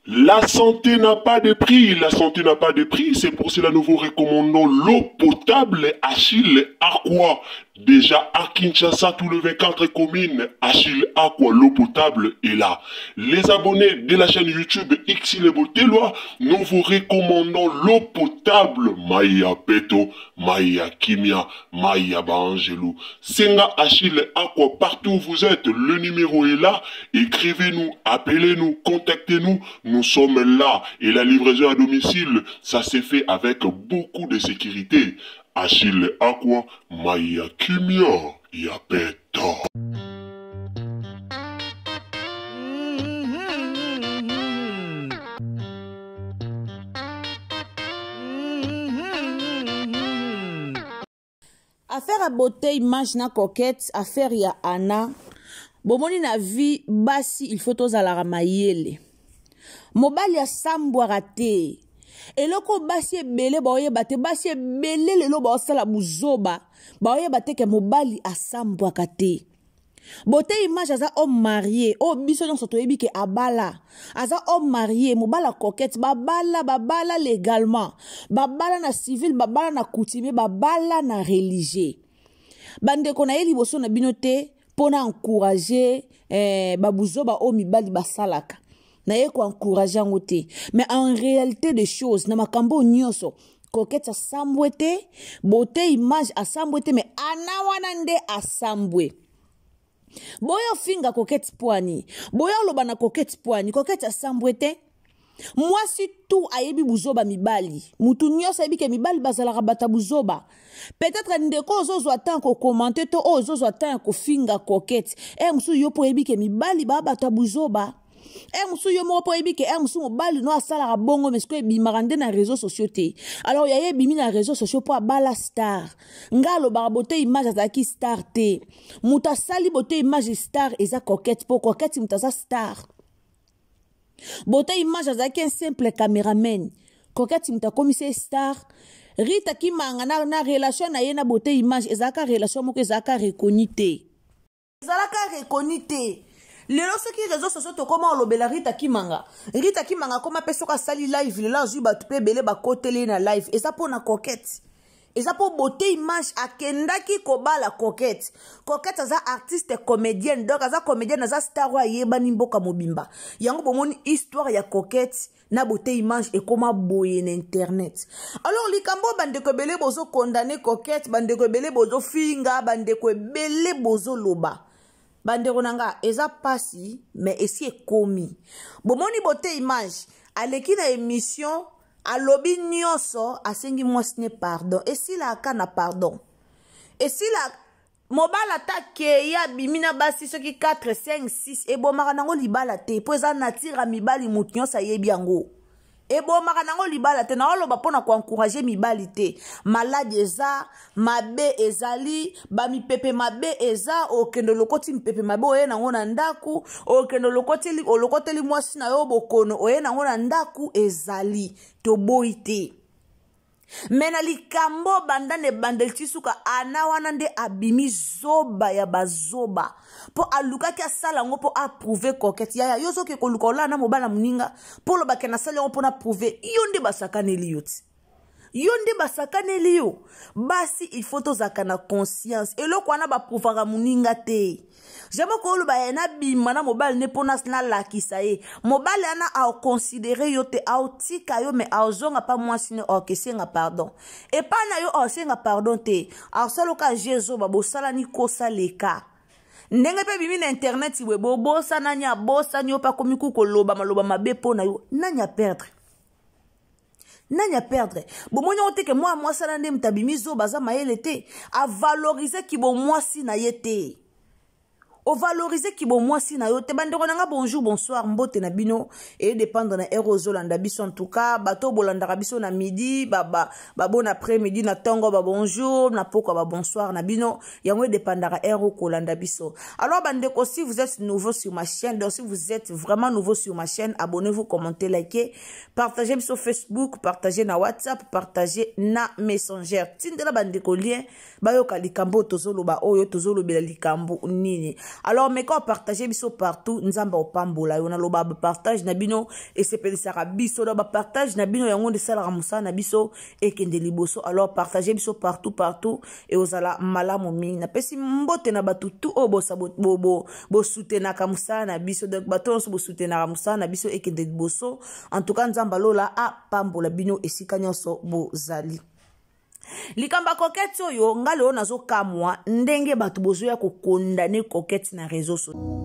La santé n'a pas de prix, la santé n'a pas de prix, c'est pour cela nous vous recommandons l'eau potable Achille Aqua. Déjà à Kinshasa, tout le 24 communes, Achille Aqua, l'eau potable est là. Les abonnés de la chaîne YouTube Xile Boteloi, nous vous recommandons l'eau potable Maya Peto, Maya Kimia, Maya Baangelou. Senga Achille Aqua, partout où vous êtes, le numéro est là. Écrivez-nous, appelez-nous, contactez-nous. Nous sommes là. Et la livraison à domicile, ça s'est fait avec beaucoup de sécurité. Achille Aqua, Maya Kimia, Yapeta. Affaire ya beauté image na coquette, affaire ya Anna. Bomoni na vie basi il faut tozalaka mayele. Mobali asambwaka te. Eloko basi ebele baoyeba te, basi ebele lelo baosala buzoba, baoyeba te ke mobali asambwaka te. Beauté image aza homme marié, oyo biso nyonso toyebi ke abala. Aza homme marié, mobala coquette, babala, babala légalement. Babala na civil, babala na coutumier, babala na religieux. Bandeko na ye liboso na bino te pona encourager babuzoba oyo mibali basalaka. Na ye ko encourager yango te. Mais en réalité des choses, na makambo nyonso, coquette asambwe te, beauté image asambwe te, mais ana wana nde asambwe. Boyo finga coquette poani, boyo loba na coquette poani, coquette asambwe te. Mwasi tu ayebi buzoba mibali, mutu nyonso ayebi ke mibali bazalaka bata buzoba. Peut-être ndeko ozozwa temps ko commenter to ozozwa temps ko finga coquette. Musu yo po ayebi ke mibali ba bata buzoba. Musu yo moko po ayebi ke, musu mobali no asalaka bongo, mais sikoyo ebimaka nde na réseaux sociaux te. Alors ya ye ebimi na réseaux sociaux po abala star. Nga alobaka beauté image azalaki star te. Mutu asali beauté image star eza coquette, po coquette mutu aza star. Beauté image azalaki un simple caméraman. Coquette mutu akomisi ye star. Rita Kimanga na relation na ye na beauté image ezalaka relation moko ezalaka reconnu te. Ezalaka reconnu te. Lelo soki réseaux sociaux tokoma olobela Rita Kimanga. Rita Kimanga koma pe soka sali live lelo azwi bato pe ebele bakoteli na live. Eza po na coquette. Eza po beauté image akendaki kobala coquette. Coquette aza artiste comédienne, donc aza comédienne aza star oyo ayebani mboka mobimba. Yango bomoni histoire ya coquette na beauté image ekoma boye na internet. Alors likambo bandeko ebele bozo condamner coquette, bandeko ebele bozo finga, bandeko ebele bozo loba. Bandeko nanga eza pasi mais esi ekomi. Bomoni beauté image aleki na émission alobi nyonso asengi mwasi ne pardon. Esila aka na pardon. Esila mobala ata keya bimi na basi soki 4 5 6 ebomaka nango libala te po eza nature ya mibali mutu nyonso ayebi yango. Ebomaka nango libala te, na oloba pona ko encourager mibali te. Maladi eza, mabe ezali, ba mipepe mabe eza, okende lokoti mipepe mabe oye nango na ndaku, okende lokoti olokoteli mwasi na yo bokono oye nango na ndaku ezali, toboyi te. Me na likambo banda ne bandel tisuka ana wana nde abimi zoba ya bazoba po alukaki asala yango po approuver coquette. Yaya yo soki koluka olala na mobala moninga po olobaka na sala yango po na prouver, yo nde basakaneli yo ti. Yo nde basakaneli yo. Basi il faut tozalaka na conscience. Eloko wana baprouvaka moninga te. Jamais koloba ya na bima na mobali ne pona na lakisa ye. Mobali ana a considérer yo te, a otika yo mais a ozonga pa mwasi ne orkesenga pardon. Et pa na yo orkesenga pardon te. A saloka Jezo ba bosala ni kosa leka. Ndenge pe bimi na internet we bobosa nani abosa ni opa komi ku koloba maloba mabe pona yo. Nani a perdre? Nani a perdre? Bomoni ote ke moi mwasi na nde mtabimi zo baza mayele te. A valoriser ki bo mwasi na ye te. O valoriser ki bo mwasi na yo te. Bandeko nanga bonjour, bonsoir, mbote na bino et dépendre na heure ozolanda biso en tout cas, bato bolandaka biso na midi, ba, ba, ba bon après-midi na tongo ba bonjour, na pokwa ba bonsoir na bino, yango dépendra heure kolanda biso. Alors bandeko, si vous êtes nouveau sur ma chaîne, donc si vous êtes vraiment nouveau sur ma chaîne, abonnez-vous, commentez, likez, partagez sur Facebook, partagez na WhatsApp, partagez na Messenger. Tindela bandeko lien, bayoka likambo tozoloba oyo tozolobela likambo nini. Alors meka opartage biso partout, Nzambe opambola yo. Naloba bapartage na bino esepelisaka biso, donc bapartage na bino yango nde esalaka mosala na biso ekende liboso. Alors partage biso partout partout, eozala malamu mingi. Napesi mbote na bato tu oyo bosutenaka mosala na biso, donc bato nyonso bosutenaka mosala na biso ekende liboso. En tout cas, Nzambe alola apambola bino esika nyonso bozali. Likambo ya Coquette oyo, nga lelo nazokamwa ndenge bato bozoya kokondane Coquette na réseau sociaux.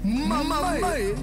Mama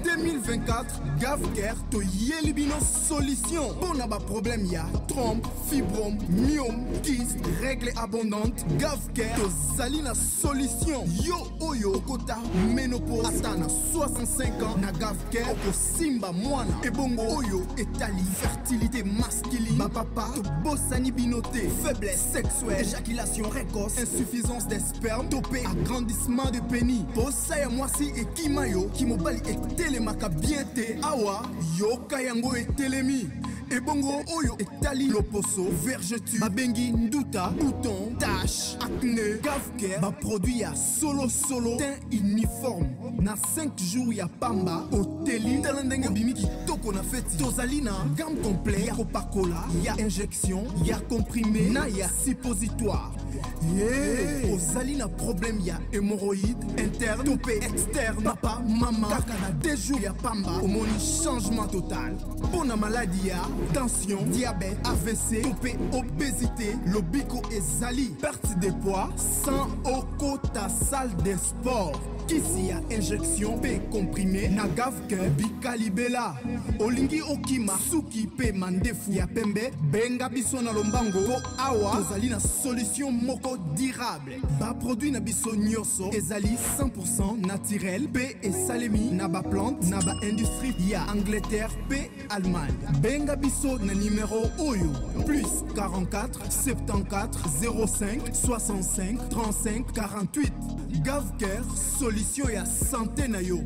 2024, Gavcare toyeli bino solution mpo na baproblème ya trompe, fibrome, myome, kyste, règle abondante. Gavcare tozali na solution. Yo oyo okota ménopause ata na 65 ans, na Gavcare okosimba mwana. Ebongo oyo etali fertilité masculine, bapapa tobosani bino te. Faiblesse sexuelle, éjaculation précoce, insuffisance des sperme to mpe agrandissement de pénis, posa ya mwasi ekima yo, kimobali etelemaka bien te, awa yoka yango etelemi. Ebongo oyo etali loposo, vergeture babengi nduta, bouton, tache, acné, Gavcare baproduit ya solosolo, teint uniforme. Na 5 jours ya pamba oteli, tala ndenge obimi kitoko na feti. Tozali na gamme complet ya kopakola, ya injection, ya comprimé na ya suppositoire. Yeah. Ozali na problème ya hémorroïde interne to mpe externe, papa, mama, kaka na 2 jours ya pamba omoni changement total. Mpo na maladi ya tension, diabète, AVC to mpe obésité, lobiko ezali. Perte de poids sans okota salle de sport, kisi ya injection mpe comprimé na Gavcare bikalibela. Olingi okima suki mpe mandefu ya pembe, benga biso na lombango mpo awa tozali na solution moko durable. Baproduit na biso nyonso ezali 100 naturel mpe esalemi na baplante na baindustrie ya Angleterre mpe Allemagne. Benga biso na numero oyo: plus 44 74 05 65 35 48. Gavcare, solution ya santé na yo.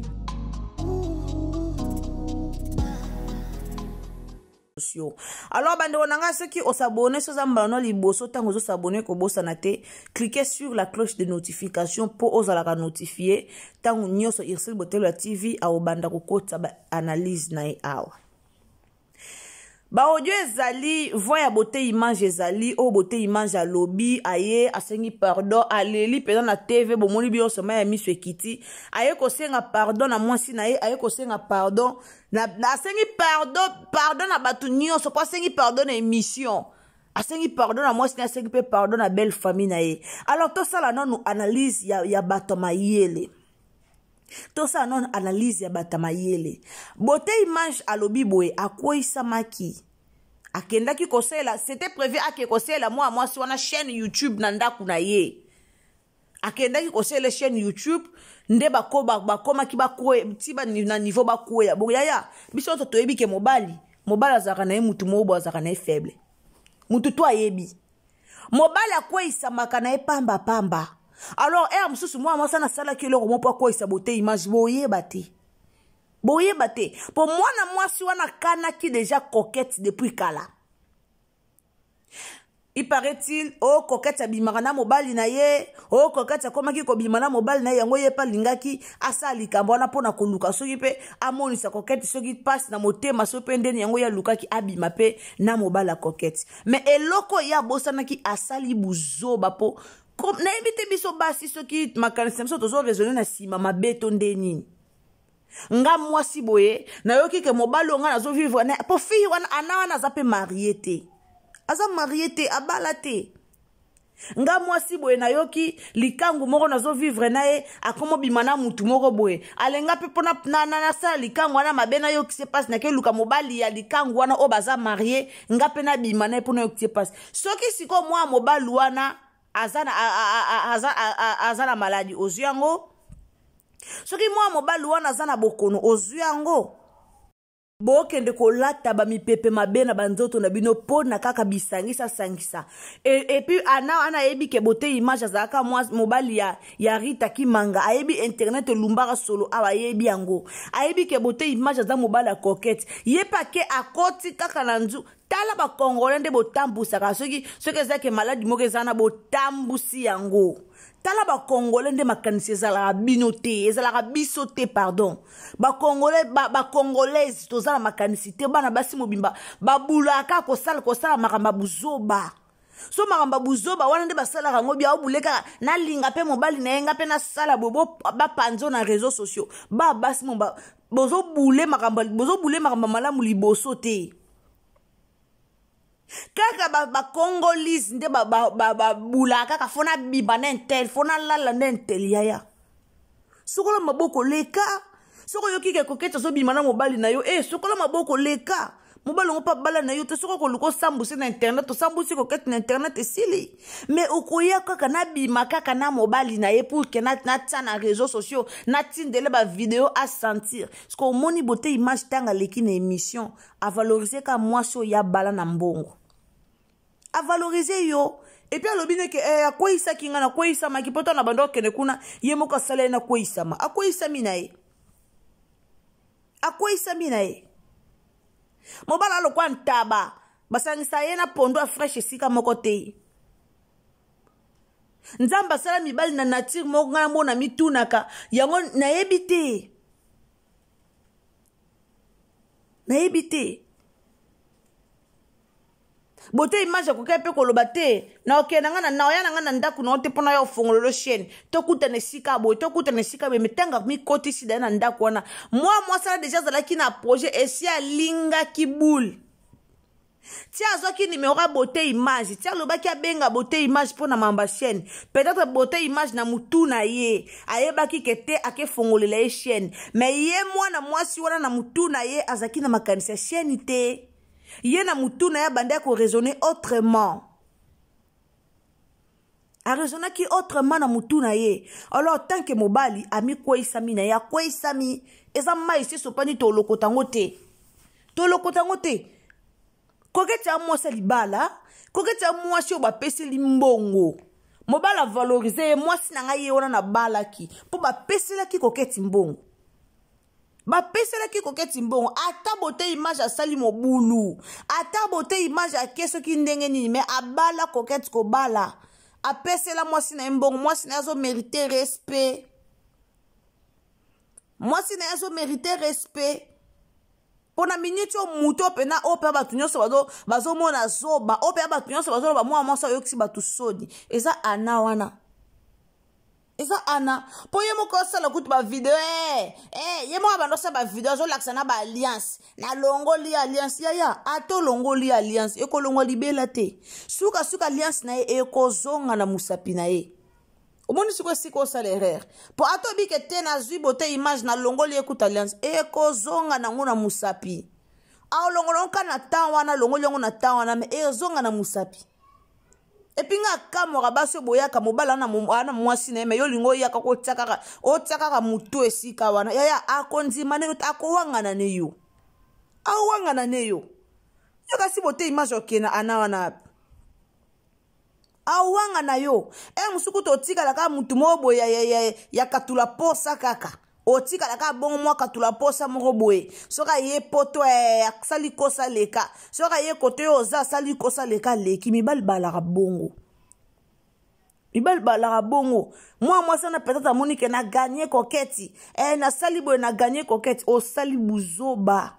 Sociaux. Alors bandeko na ngai, soki osabone, so oza mbala no liboso ntango ozosabone, kobosana te, cliquez sur la cloche de notification mpo ozalaka notifie ntango nyonso Ursule Botelo ya TV aobanda kokotisa baanalyse na ye. Awa baaudio ezali, voix ya Beauté Image ezali oyo. Beauté Image alobi, aye asengi pardon, aleli mpenza na TV, bomoni bino soma ya miso ekiti. Aye kosenga pardon na mwasi na ye, aye kosenga pardon na, asengi pardon, pardon na bato nyonso, mpo asengi pardon na émission, asengi pardon na mwasi na, asengi mpe pardon na belle famille na ye. Alors tosala nanu analyse ya bato ya mayele, tosala nanu analyse ya bato ya mayele. Beauté Image alobi boye: akweyisamaki, akendaki kosalela, c'était prévu ake kosalela mwana mwasi wana chaîne YouTube na ndako na ye. Akendaki kosalela chaîne YouTube nde bakomaki ti na niveau bakweya. Bon yaya, biso nyonso toyebi ke mobali azalaka na ye mutu moko boye, azalaka na ye faible. Mutu to ayebi mobali akweyisamaka na ye pambapamba. Alors heure mosusu mwana mwasi ana asalaki eloko moko mpo akweyisa Beauté Image, boyeba te, boyeba te, mpo mwana mwasi wana akanaki déjà Coquette depuis kala. Il paraît-il o oh, Coquette abimaka na mobali na ye, o oh, Coquette akomaki kobima na mobali na ye. Yango ye mpe alingaki asala likambo wana mpona koluka soki mpe amonisa Coquette soki mpasi na motema, soki mpe ndeni. Yango ye alukaki abima mpe na mobali ya Coquette. Mais eloko ye abosanaki, asali buzoba, mpo nayebi te, biso basi soki makanisi na biso tozoraisonne na nsima mabe to nde nini. Nga mwasi boye, nayoki ke mobali oyo nga nazovivre na po fille wana, ana wana aza mpe mariée te, aza mariée te, abala te. Nga mwasi boye, nayoki likangu moko nazovivre na ye akomobima na mutu moko boye, alenga mpe mpo nasala likangu wana mabe, nayokisi mpasi, nakeluka mobali ya likangu wana oyo baza mariés, nga mpe nabima na ye mpo nayokisi mpasi. Soki sikoyo mwana mobali wana aza na maladi, ozwi yango. Soki mwana mobali wana aza na bokono, ozwi yango. Bokende kolata bamipepe mabe na banzoto na bino mpo na kaka bisangisa-sangisa. Et puis ana wana ayebi ke Beauté Image azalaka mobali ya Rita Kimanga. Ayebi internet elumbaka solo awa, ayebi yango, ayebi ke Beauté Image aza mobali ya Coquette. Ye mpe ake akoti kaka na nzu. Tala bacongolais nde botambusaka, soki soki eza ke maladi moko eza wana, botambusi yango. Tala bacongolais nde makanisi ezalaka bino te, ezalaka biso te, pardon. Bacongolais, bacongolaise ba toza na makanisi te. Bana basi mobimba babulaka kosala kosala makambo ya buzoba. So makambo ya buzoba wana nde basalaka yango bia obule kaka nalinga mpe mobali na ye nga mpe nasala boye, bapanzo na réseau sociaux. Ba basi mo bozobule makambo, bozobule makambo malamu liboso te. Kaka bacongolise nde babulaka kaka fo nabima na intel, fo nalala na intel. Yaya, sokola maboko leka. Soki oyoki ke Kokete azobima na mobali na yo, e sokola maboko leka. Mobali yango mpe abala na yo te. Soki okoluka osambusi na internet, osambusi Kokete na internet, esili. Mais okoya kaka nabima kaka na mobali na ye pour ke natia na réseau sociaux, natindele bavideo asentir. Parce omoni bote image ntango aleki na émission, avalorize ka mwasi oyo abala na mbongo, avalorize yo. Et puis alobi neke eh, akweyisaki ngai, nakweyisamaki mpo ntango na bando akende kuna, ye moko asala ye nakweyisama. Akweyisami na ye, akweyisami na ye. Mobala alokwa ntaba, basangisa ye na pondo ya fraîche esika moko te. Nzambe asala mibali na nature moko, ngai namona mitunaka yango, nayebi te, nayebi te. Bote image akokaki mpe koloba te, naokende na ngai, naoya na ngai na ndako na yo te mpona ya ofongololo chaîne, tokutana esika boye, tokutana esika boye. Me ntango mikotisi daye na ndako wana, mwa mwasi wana deja azalaki na projet, esi alingaki boule ti azwaki numero ya Bote Image, ti alobaki abenga Bote Image mpo na mamba chaîne. Peut-être Bote Image na mutu na ye ayebaki ke te akefongolela ye chaîne, mais ye mwana mwasi wana na mutu na ye azalaki na makanisi ya chaîne te. Ye na mutu na ye abandaki koraisonner autrement, araisonnaki autrement na mutu na ye. Alors tant que mobali amikweyisami na ye, akweyisami, eza mai esi esopani, tolokota yango te, tolokota yango te. Koketi ya mwasi ya libala, Koketi ya mwasi oyo bapeseli mbongo, mobali avalorize ye. Mwasi na ngai ye wana nabalaki mpo bapeselaki Koketi mbongo, bapeselaki Koketi mbongo. Ata Bote Image asali mobulu, ata Bote Image ake soki ndenge nini, me abala Koketi, kobala apesela mwasi na ye mbongo. Mwasi na ye azomérite respect, mwasi na ye azomérite respect. Mpo na miniti oyo, moto oyo mpena oyo mpe bato nyonso bazomona zoba, oyo mpe bato nyonso bazoloba mwana mwasi ayokisi bato soni, eza ana wana, eza ana. Mpo ye moko asala kutu bavideo, eh, eh, ye moko abanda osala bavideo, azolakisa na baalliance, nalongoli alliance. Yaya, ata olongoli alliance, ekolongwa libela te. Sukasuka alliance na ye ekozonga na mosapi na ye. Omoni sikoyo esika osala erreur, mpo ata obike te, nazwi Bote Image, nalongoli ye kuta alliance, ekozonga nango na mosapi. Aolongola yango kaka na temps wana, alongoli yango na temps wana, mais ezonga na mosapi. Et puis nga akamwaka basi oyo boyaka, mobali ana mwasi na ye, me yo olingi oyaka kotia kaka, otia kaka motu esika wana. Yaya, akondima ne yo, akowangana ne yo, awangana ne yo. Yo kasi Bote Image okende ana wana, awanga na yo e mosuku kutu otikala kaka motu moko boye ya, ya, ya, ya katula posa, kaka otikala kaka bongo mwa katula posa moko boye. Soki aye poto, eh, asali kosa leka, soki aye kote oyo oza, asali kosa leka, aleki. Mibali balaka bongo, mibali balaka bongo. Mwa mwasi wana peut-être amoni ke na gagné Koketi, eh, nasali boye, na gagné Koketi. Osali buzoba,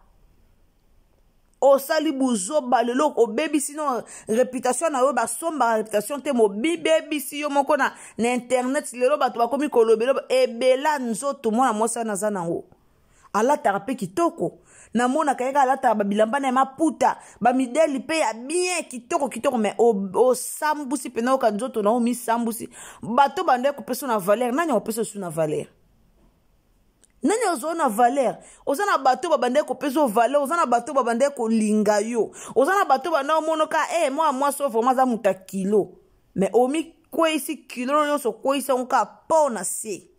osali buzoba. Lelo obebisi no réputation na yo. Basombaka réputation te, mobibebisi yo moko na internet. Lelo bato bakomi kolobela ebela nzoto. Mwana mwasi wana aza nango, alataka mpe kitoko, namonaka ye kaka alataka babilamba na ye, maputa bamideli mpe ya bien, kitoko kitoko. Mais osambusi mpena, oyoka nzoto na yo misambusi. Bato bando ekopesa na valeur, nani akopesa osu na valeur? Nani ozwa na valeur? Oza na bato babandaki kopesa yo valeur, oza na bato babandaki kolinga yo, oza na bato banda omonoka e mwana mwasi oyo vraiment aza moto ya kilo. Mais omikweyisi kilo nyonso, okweyisi yango kaka mpo na se,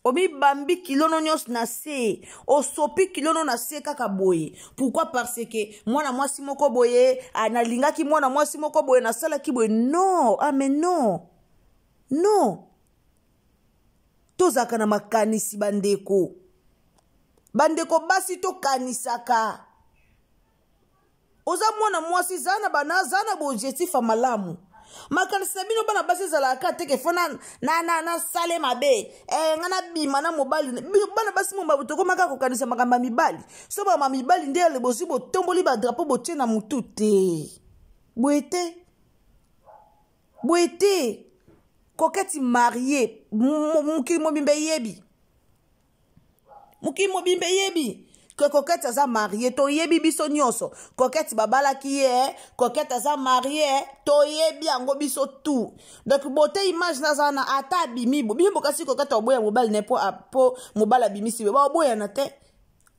omibambi kilo no nyonso na se, osopi kilo no na se kaka boye. Pourquoi? Parce que mwana mwasi moko boye, nalingaki mwana mwasi moko boye, nasalaki boye. Non, ah mais non, non, tozalaka na makanisi. Bandeko, bandeko basi, tokanisaka. Oza mwana mwasi, zala na bana, zala na baobjectif ya malamu. Makanisi na bino bana basi ezalaka te ke fo nasale mabe, eh, nga nabima na mobali. Bino bana basi momba tokomaka kokanisa makambo ya mibali. So bama mibali nde yale bozwi botomboli badrapo botie na motu te. Boye te, boye te. Coquette mariée, mokili mobimba eyebi, mokili mobimba eyebi ke Coquette aza marie. Toyebi biso nyonso Coquette babalaki ye. Coquette aza marie, toyebi yango biso tout. Donc Beauté Image naza na ata abimi bino bokasi Coquette oboya mobali ne po mobali abimisi be baoboyana te.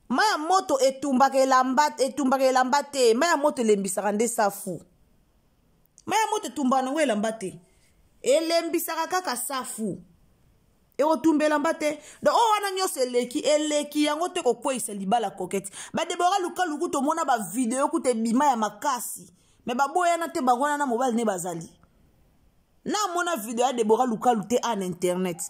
Mai ya moto etumbaka elamba, etumbaka elamba te. Mai ya moto elembisaka nde safu. Mai ya moto etumbaka nango elamba te, elembisaka kaka safu, ekotumba elamba te. Donc oyo wana nyonso eleki, eleki yango te kokweyisa libala. Coquette, badebora lukaluku, tomona bavideo kuta ebima ya makasi, me baboyana te. Bango wana na mobali nde bazali. Namona video ya Debora Lukalu te a na internet.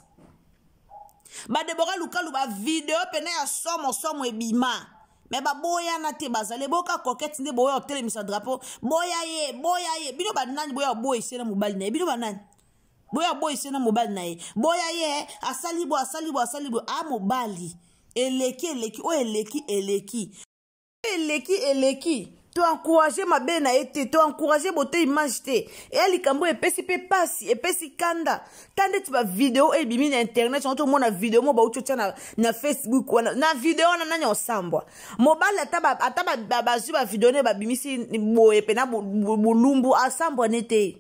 Badebora Lukalu, bavideo pene ya somo somo ebima, me baboyana te, bazali. Boka Coquette nde boya otelemisa drapeau, boya ye, boya ye. Bino banani boya boyise na mobali na ye? Bino banani boya boyise na mobali na ye? Boya ye, asali bo, asali bo, asali bo. A mobali eleki, eleki oyo eleki, eleki, eleki, eleki. Toencourage mabe na ye te, toencourage Beauté Image te. Eya likambo epesi mpe pasi, epesi kanda. Ta ndeti bavideo oyo ebimi na internet yango, tomona video mo bauti otya na Facebook wana. Na video wana nani osambwa mobali? Ata bazwi bavideo ne babimisi boye mpena bolumbu, asambwa ne te,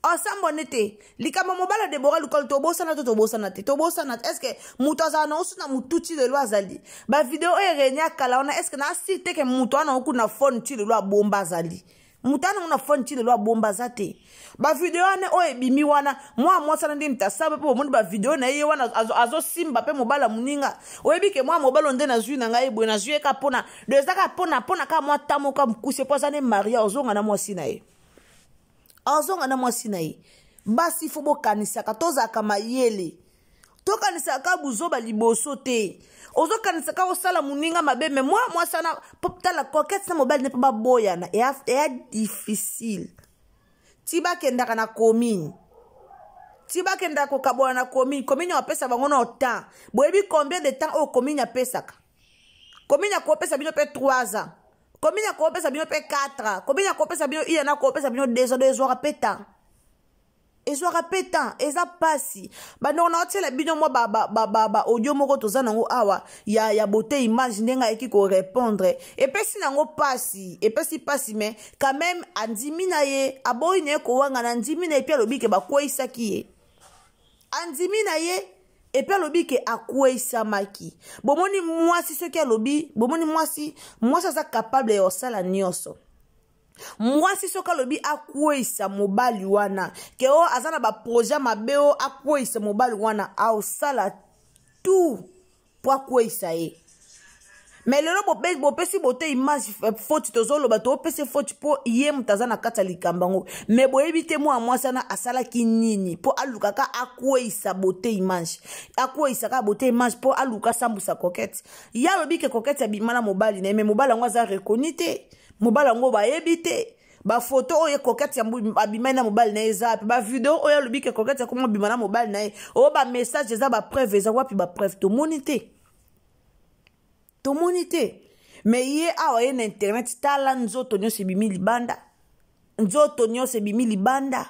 asambwa ne te. Likambo mobali ya Debora Lukolo, tobosana to tobosana te, tobosana te. Est-ce moto azala na osu na motu ti lelo azali? Bavideo oyo erenie akala wana, est-ce na asir te ke moto wana oku na phone ti lelo abomba azali? Moto wana ngo na phone ti lelo abomba aza te. Bavideo wana oyo ebimi wana, mwa mwasi wana nde moto asamba mpe bomoni bavideo na ye wana azosimba mpe mobali ya moninga. Oyebi ke mwa mobali oyo nde nazwi na ngai boye, nazwi ye ka mpona do, eza kaka mpona kaka mwa ta moko ya mokuse, mpo aza ne maria, ozonga na mwasi na ye, azonga na mwasi na ye. Basi fo bokanisaka, tozalaka mayele, tokanisaka buzoba liboso te. Ozokanisaka osala moninga mabe, me mwa mwasi wana tala Coquette na mobali ne mpo baboyana eya difficile. Ti bakendaka na commune, ti bakendaka kokabola na commune, commune apesa bango na temps. Boyebi combien de temps oyo commune apesaka? Commune akopesa bino mpe 3 ans, commune akopesa bino mpe 4 ans, commune akopesa bino ina, akopesa bino 2 ans. Ezwaka mpe temps, ezwaka mpe temps, eza mpasi. Bandeko, na otiela bino mwa baaudio moko toza nango awa ya Beauté Image, ndenge ayeki korépondre. Epesi nango mpasi, epesi mpasi, mais quand même andimi na ye, aboyi na ye kowangana, andimi na ye mpe alobi ke bakweyisaki ye. Andimi na ye epe alobi ke akweyisamaki. Bomoni mwasi soki alobi, bomoni mwasi, mwasi aza capable ya kosala nyonso. Mwasi soki alobi akweyisa mobali wana, ke oyo aza na baprojet mabe, oyo akweyisa mobali wana, aosala tout po akweyisa ye. Me lelo bopesi Beauté Image faute. Tozoloba, topesi faute mpo ye moto aza na kati ya likambo yango, me boyebi te mwana mwasi wana asalaki nini mpo alukaka akweyisa Beauté Image, akweyisaka Beauté Image mpo aluka asambusa Coquette. Ye alobi ke Coquette abima na mobali na ye, me mobali yango aza reconnu te, mobali yango bayebi te. Bafoto oyo Coquette abimai na mobali na ye eza wapi? Bavideo oyo alobi ke Coquette akoma obima na mobali na ye, oyo bamessage eza, bapreuve eza wapi? Bapreuve tomoni te, tomoni te. Me ye awa ye na internet, tala nzoto nyonso ebimi libanda, nzoto nyonso ebimi libanda.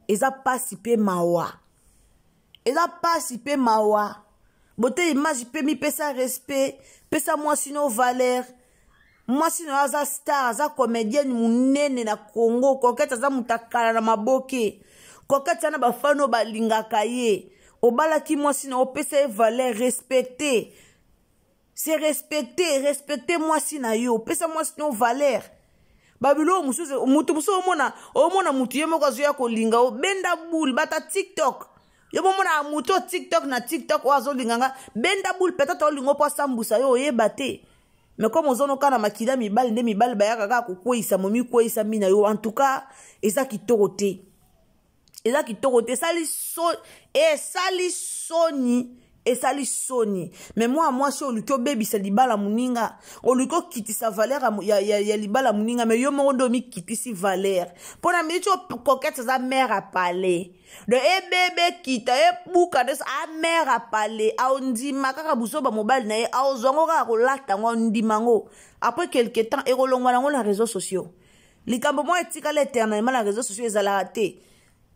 Eza pasi mpe mawa, eza pasi mpe mawa. Beauté Image mpe mipesa respect, pesa mwasi no valeur. Mwasi na yo aza star, aza comédienne monene na Congo. Coquette aza moto akala na maboke. Coquette ana bafani oyo balingaka ye. Obalaki mwasi na, opesa ye valeur, respecte, c'est respecte, respecte mwasi na yo, opesa mwasi na yo valeur. Babiloko mosusu, moto mosusu omona, omona motu ye moko azoya kolinga, obenda boule. Bata TikTok, yo bomona motu oyo TikTok na TikTok oyo azolinga nga, benda boule. Peut-être olinga mpo asambusa yo, oyeba te. Mais comme ozonoka na makila mibali, nde mibali bayaka kaka kokweyisa, momikweyisa mi na yo. En tout cas eza kitoko te, eza kitoko te. Esali so, esali soni. Esali soni. Mais mwana mwasi oluki obebisa libala moninga, oluki okitisa valeur ya libala moninga, mais yo moko nde omikitisi valeur. Mpo na miniti oyo Coquette aza mère à palais. Donc ebebe kita ebuka nde a mère à palais, aondima kaka buzoba mobali na ye, aozwa yango kaka kolata yango, aondima yango. Après quelque temps ekolongwa nango na réseaux sociaux. Likambo moko etikala éternellement na réseaux sociaux ezalaka te.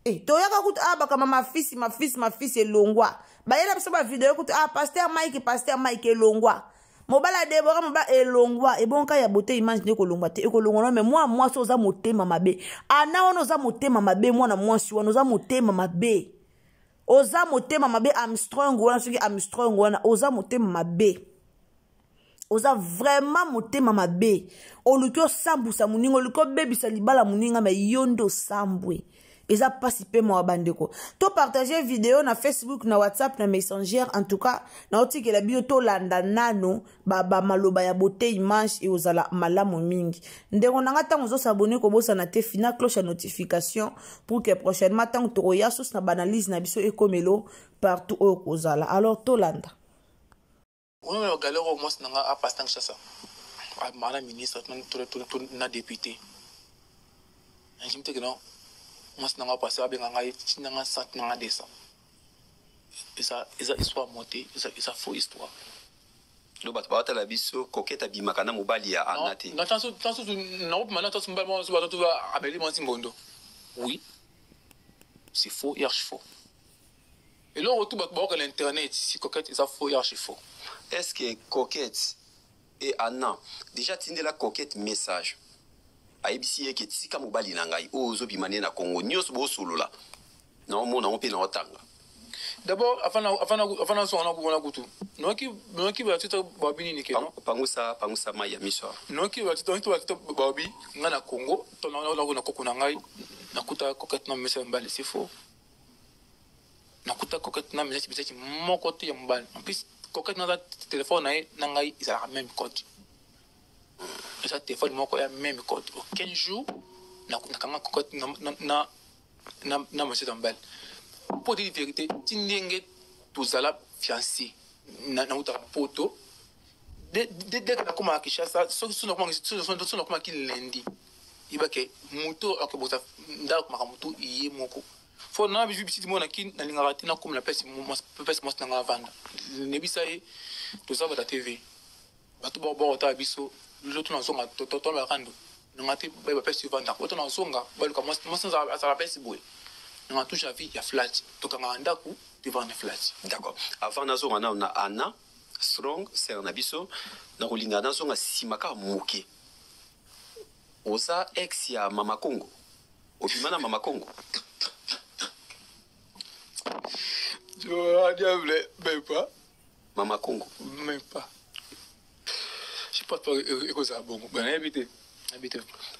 Toyaka kutu ah bakama mafisi mafisi mafisi elongwa. Bayela biso ba video kutu ah pasteur Mike, pasteur Mike elongwa. Mobala Deborah, mobala elongwa. Ebonka ya beauté image nde kolongwa te, ekolongwa no. Mais mwana mwasi oza motema mabe. Ana wana oza motema mabe, mwana mwasi wana oza motema mabe. Oza motema mabe Armstrong wana, soki Armstrong wana oza motema mabe. Oza vraiment motema mabe. Oluki osambusa moninga, oluki obebisa libala moninga, mais yo nde osambwe. Eza pasi pe mawa bandeko. To partager vidéo na Facebook, na WhatsApp, na Messenger. En tout cas, na otikela bino tolanda nano ba maloba ya beauté image e ozala malamu mingi. Ndeko nanga tango ozo s'abonner kobosana te fina cloche ya notification pour que prochainement tango tokoya sus na banalise na biso ekomelo partout oyo kozala. Alors tolanda. On a galère au moins nanga a passer Kinshasa. A mana ministre na député. Njim te que non. Moi nanga passer abenga ngai nanga 100 nanga 200. Eza eza histoire montée, eza eza faux histoire. Lo bato baotala biso Coquette abimaka na mobali ya Anna te. Non, tanso tanso na opima na tanso mobali mwa bato ba abeli mwa mbondo. Oui. C'est faux, archi faux. Et là, retour bato baoka l'internet, si Coquette eza faux, archi faux. Est-ce que Coquette et Anna déjà tindela Coquette message? Ayebisi ye ke tika mobali na ngai oyo ozobima nde na Congo nyonso bosolola na omona ngo mpe na otanga. D'abord, avant na songa na kubona kutu. Noki noki ba tita babi nini ke non? Pangusa pangusa mai ya miso. Noki ba tita ba tita babi nga na Congo, to na na na koko na ngai nakuta Coquette na mesa mbali, c'est faux. Nakuta Coquette na mesa mesa moko te ya mobali. En plus Coquette na téléphone na ye na ngai ezalaka même code. Eza téléphone moko ya même code. Aucun jour nakanga Coquette na na na mesa ya mobali. Pour dire vérité, ti ndenge tozala fiancé na nautaka poto dès que nakoma Kinshasa, soki nakomaki lundi, yebake moto akobota ndako makambo tu ye moko. Fo na bisu bisiti mona ki nalingaka te nakoma na place mwasi nanga avanda. Nebisa ye toza bata TV. Bato ba ba biso loto na zonga to to to bakando. Nanga te ba ba place vanda. Bato na zonga baluka mwasi mwasi azala place boye. Nanga touche vie ya flat. Tokanga ndaku devant na flat. D'accord. Avant na zonga na Anna Strong sœur na biso na kolinga na zonga simaka moke. Oza ex ya Mama Congo. Obima na Mama Congo. Je diable, même pas. Mama Congo. Même pas. Je pense pas que ça bon. Ben éviter.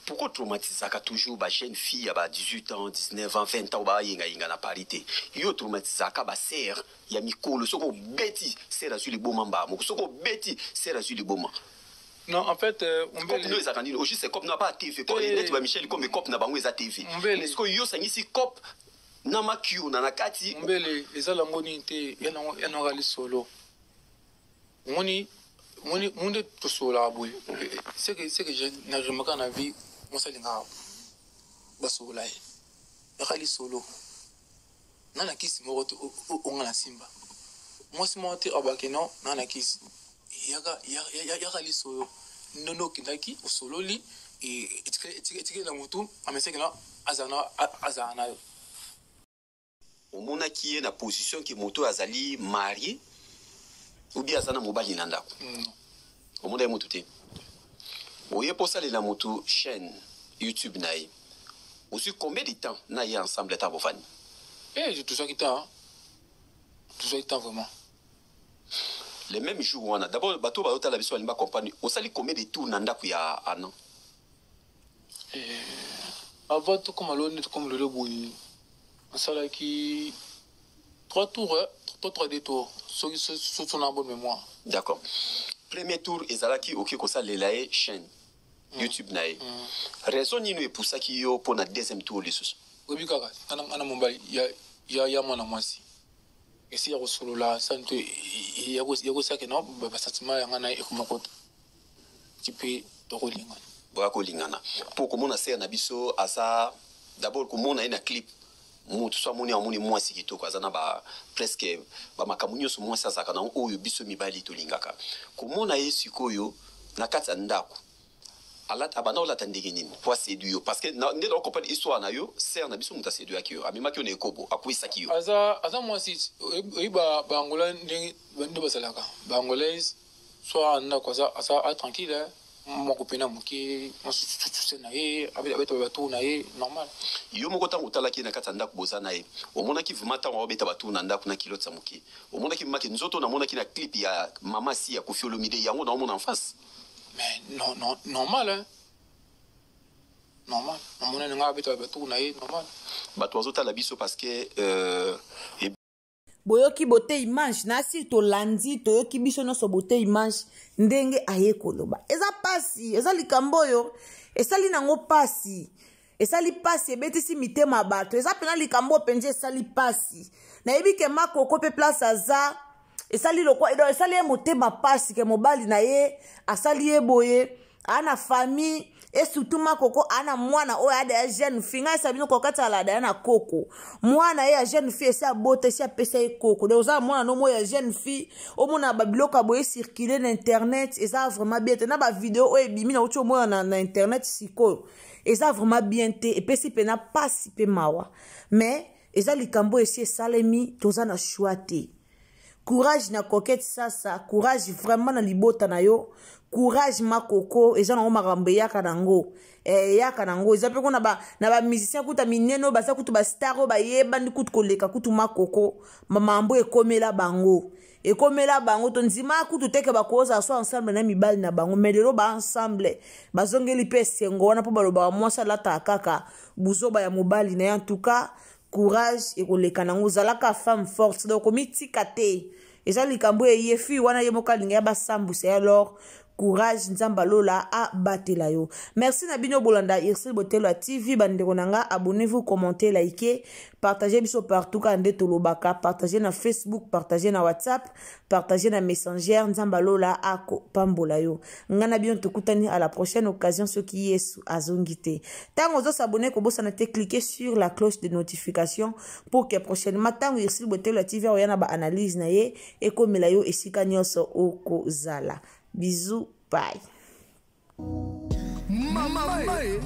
Pourquoi traumatisaka toujours ba jeune fille à 18 ans, 19 ans, 20 ans ba yenga yenga na parité? Yo traumatisaka ba sœur ya mikolo soko beti sœur azui liboma mba moko soko beti sœur azui liboma. Non, en fait, on veut les akandi au juste cop n'a pas TV ko net ba Michel comme cop na bango eza TV. Est-ce que yo sangisi cop na makio na nakati? Mbele ezala ngoni te ya na ya na gali solo. Ngoni ngoni munde to sola boye. C'est que je na remarqué na vie moi ça linga ba sola. Ya gali solo. Na na kisi moko to o ngana simba. Moi si moi te abake non na na kisi. Yaka yaka gali solo. Nono kindaki o sololi et etike na mutu ameseke na azana azana yo. Omonaki ye na position ke moto azali marié ou bien azana mobali na ndako. Omona ye motu te. Oye posalela motu chaîne YouTube na ye. Ozwi combien de temps na ye ensemble ata bofani? Eh, je tozwaki temps. Tozwaki temps vraiment. Le même jour wana, d'abord bato baotala biso balingi ba comprendre, osali combien de tours na ndako ya Anna? Eh, avant tout comme lelo comme lelo boye. Nasalaki 3 tours, 3 3 2 tours. Soki so na bonne mémoire. D'accord. Premier tour ezalaki oki kosalela ye chaîne YouTube na ye. Raison nini epusaki yo mpona deuxième tour lisusu? Oyebi kaka ana mobali ya ya ya mwana mwasi. Esi ya kosolola sani to ya kosaki no basentiment ya ngai na ye ekoma kota ti mpe tokolingana. Boya kolingana mpo komona sere na biso aza d'abord komona ye na clip, moto so amoni, amoni mwasi kitoko, aza na ba presque bamakambo nyonso mwasi azalaka nango oyo biso mibali tolingaka komona ye. Sikoyo na kati ya ndako alata, abanda kolata ndenge nini po aséduire yo? Parce que nde na comprendre histoire na yo, sere na biso moto aséduiraki yo, amemaki yo na ekobo, akwesaki yo. Aza mwasi oyebi Baangola ndenge nde bazalaka, Baangolaise so ndako aza tranquille, moko pena moke mwasi na ye abeta batour na ye normal. Yo moko, ntango otalaki ye na kati ya ndako, boza na ye, omonaki vraiment ntango aobeta batour na ndako na culotte ya moke, omonaki vraiment ke nzoto namonaki na clip ya Mama Si ya Kofi Olomide, yango naomona en face? Mais non, non, normal, hein? Normal, namona nga abeta batour na ye normal. Bato bazotala biso parce que Boyoki bote image na si tolandi, toyoki biso nyonso bote image ndenge aye koloba. Eza pasi, eza likambo oyo esali nango pasi, esali pasi, ebetisi mitema ya bato. Eza mpena likambo oyo mpenza esali pasi. Nayebi ke Makoko mpe place aza, esali lokwa, esali ye motema pasi ke mobali na ye asali ye boye. Aa na famille et surtout Makoko aa na mwana oyo ada ya jeune fille. Ngai esa bino kokati alada ya na koko, mwana ye ya jeune fille esi abota, esi apesa ye koko. Donc oza mwana no moko ya jeune fille, omona babiloko ya boye circule na internet, eza vraiment bien te. Na bavideo oyo ebimi na uti omona na internet sikoyo, eza vraiment bien te, epesi mpena pasi mpe mawa. Mais eza likambo esi esalemi, toza na choix te. Courage na Coquette Sasa, courage vraiment na libota na yo, courage Makoko. Eza nango makambo eyaka nango, eyaka nango. Eza mpe kuna na bamusicien kuta minene oyo baza kutu bastar oyo bayebani kutu koleka kutu Makoko, mamambo ekomela bango, ekomela bango. Tondima kutu teke bakozala so ensemble na mibali na bango, mais lelo baensemble bazongeli mpe esengo wana, mpo balobaka mwasi alataka kaka buzoba ya mobali na ye. En tout cas, courage, ekoleka nango. Ozalaka femme forte, donc komitika te. Eza likambo eye fille wana ye moko alingi ya basambwisa ye. Alors courage, Nzambe alola abatela yo. Merci na bino bolanda Ursule Botelo ya TV. Bandeko na nga, abonnez-vous, commentez, likez, partagez biso partout. Kaka nde tolobaka, partagez na Facebook, partagez na WhatsApp, partagez na Messenger. Nzambe alola akopambola yo. Nga na bino tokutani à la prochaine occasion soki Yesu azongi te. Ntango ozos'abonner, kobosana te, cliquez sur la cloche de notification pour que prochainement ntango Ursule Botelo ya TV oya na baanalyse na ye, ekomela yo esika nyonso okozala. Bisous, bye. Mama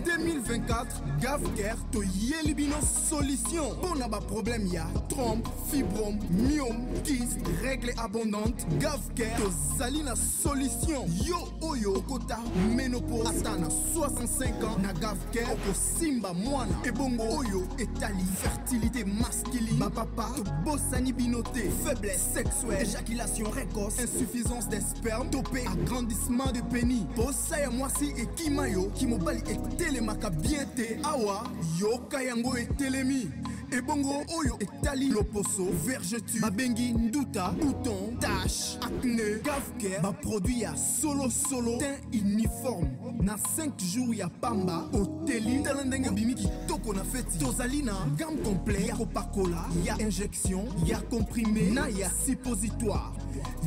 2024, Gavker toyeli bino solution mpona baproblème ya trompe, fibrome, myome, kyste, règle abondante. Gavker tozali na solution. Yo oyo okota ménopause ata na 65 ans, na Gavker okosimba mwana. Ebongo oyo etali fertilité masculine, bapapa tobosani bino te. Faiblesse sexuelle, éjaculation précoce, insuffisance des sperme to mpe agrandissement de pénis, posa ya mwasi ekima yo, kimobali etelemaka bien te, awa yoka yango etelemi. Ebongo oyo etali loposo, vergeture babengi nduta, bouton, tache, acné, Gavker baproduit ya solosolo, teint uniforme. Na 5 jours ya pamba oteli, tala ndenge obimi kitoko na feti. Tozali na gamme complet ya kopakola, ya injection, ya comprimé na ya suppositoire.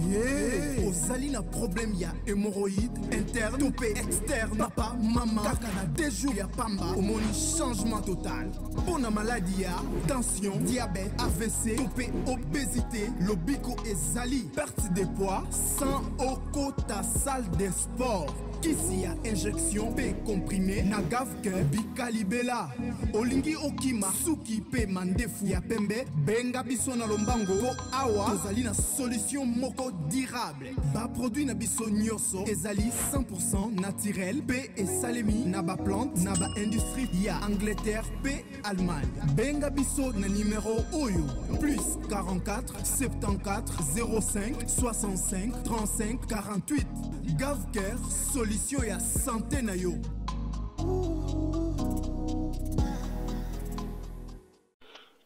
Ye ozali na problème ya hémorroïde interne to mpe externe, papa, mama, kaka na 2 jours ya pamba omoni changement total. Mpo na maladi ya tension, diabète, AVC to mpe obésité, lobiko ezali. Perte de poids sans okota salle de sport, kisi ya injection mpe comprimé na Gavker bikalibela. Olingi okima suki mpe mandefu ya pembe, benga biso na lombango mpo awa tozali na solution moko durable. Baproduit na biso nyonso ezali 100 naturel mpe esalemi na baplante na baindustrie ya Angleterre mpe Allemagne. Benga biso na numero oyo: plus 44 74 05 65 35 48. Gavker, solution ya santé na yo.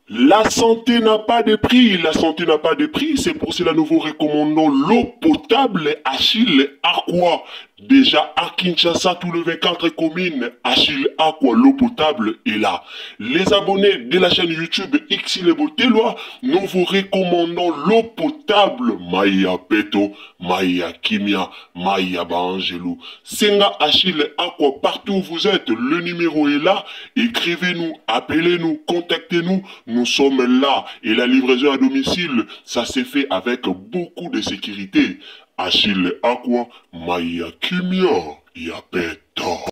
La santé n'a pas de prix, la santé n'a pas de prix, c'est pour cela nous vous recommandons l'eau potable Achille Aqua. Déjà à Kinshasa, tout le 24 communes, Achille Aqua, l'eau potable est là. Les abonnés de la chaîne YouTube Xile Boteloi, nous vous recommandons l'eau potable Maya Peto, Maya Kimia, Maya Baangelou. Senga Achille Aqua, partout où vous êtes, le numéro est là. Écrivez-nous, appelez-nous, contactez-nous. Nous sommes là. Et la livraison à domicile, ça s'est fait avec beaucoup de sécurité. Achille Aqua, Maya Kimia, Yapeta.